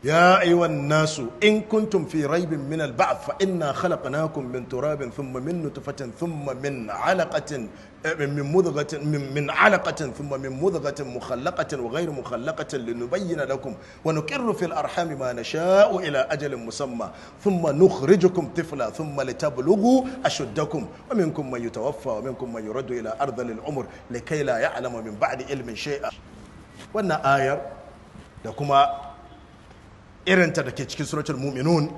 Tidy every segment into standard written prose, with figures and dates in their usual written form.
يا أيها الناس إن كنتم في ريب من البعث فإنا خلقناكم من تراب ثم من نطفة ثم من علقة من مضغة من علقة ثم من مضغة مخلقة وغير مخلقة لنبين لكم ونقر في الأرحام ما نشاء إلى أجل مسمى ثم نخرجكم طفلا ثم لتبلغوا أشدكم ومنكم من يتوفى ومنكم من يرد إلى أرذل العمر لكي لا يعلم من بعد علم شيئا. Wannan ayar da kuma irinta da ke cikin Suratul Mu'minun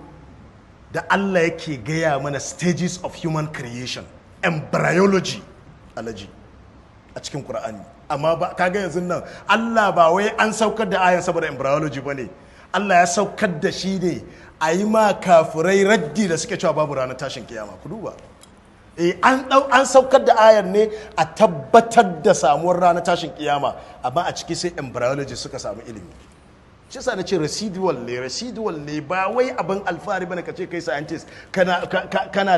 da Allah yake gaya mana stages of human creation, embryology alaji a cikin Qur'ani. Amma ba kaga yanzu nan Allah ba wai an saukar da ayan saboda embryology bane. Allah ya saukar da shi ne a yi ma kafirai raddi da suke cewa babu ranar tashin kiyama. Ku duba, an saukar da ayar ne a tabbatar da samuwar ranar tashin kiyama, amma a ciki sai embryology suka samu ilimi. Shi sa na ce residual ne, residual ne. Ba wai abin alfahari bane ka ce kai scientist, kana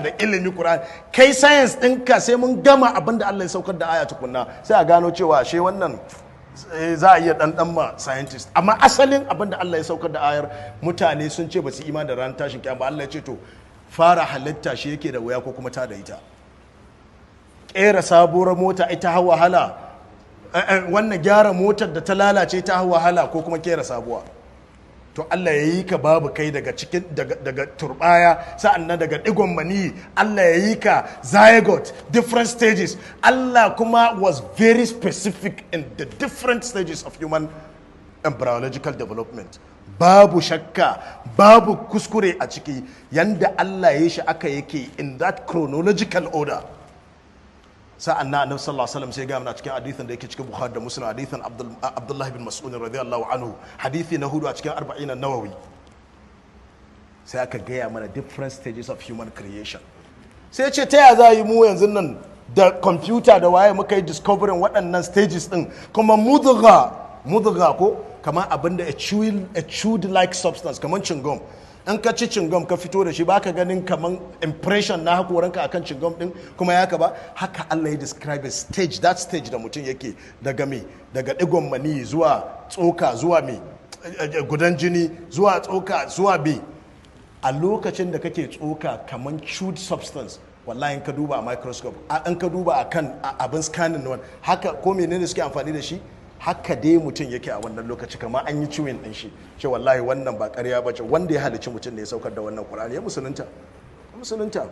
da ilimi Qur'an. Kai science ɗinka, sai mun gama abin da Allah ya saukar da aya tukunna, sai a gano cewa ashe wannan za a iya ɗanɗan ma scientist. Amma asalin abin da Allah ya saukar da ayar, mutane sun ce ba su imani da ranar tashin kiyama. Allah ya ce, to fara halitta shi yake da wuya ko kuma ta da ita? Ƙera sabuwar mota ita hawa wahala, wannan gyara motar da ta lalace ta wahala, ko kuma kera sabuwa? To Allah ya yi ka babu kai daga cikin daga turbaya, sa'an nan daga digon mani Allah ya yi ka zygote, different stages. Allah kuma was very specific in the different stages of human embryological development. Babu shakka, babu kuskure a ciki. Yanda Allah ya yi shi aka yake in that chronological order. Sa'an na Annabi sallallahu alaihi wasallam sai ga mana cikin hadithin da yake cikin Bukhari da Muslim, hadithin Abdullah bin Mas'ud radiyallahu anhu, hadithi na hudu a cikin Arba'in Nawawi, sai aka gaya mana different stages of human creation. Sai ce, ta ya za yi mu yanzu nan da computer da waye muka yi discovering waɗannan stages din? Kuma mudgha, mudgha ko kamar abin da a chewed like substance, kamar chewing. In ka ci chewing ka fito da shi, baka ganin kamar impression na hakoranka akan chewing din kuma ya ka ba? Haka Allah ya describe a stage, that stage da mutum yake daga me, daga digon mani zuwa tsoka, zuwa me, gudan jini, zuwa tsoka, zuwa me. A lokacin da kake tsoka kamar chewed substance, wallahi in ka duba a microscope, in ka duba akan abin scanning na haka ko menene suke amfani da shi, haka dai mutum yake a wannan lokaci, kamar an yi chewing din shi. Ce wallahi wannan ba ƙarya ba ce, wanda ya halicci mutum ne ya saukar da wannan Qur'ani. Ya musulunta, ya musulunta.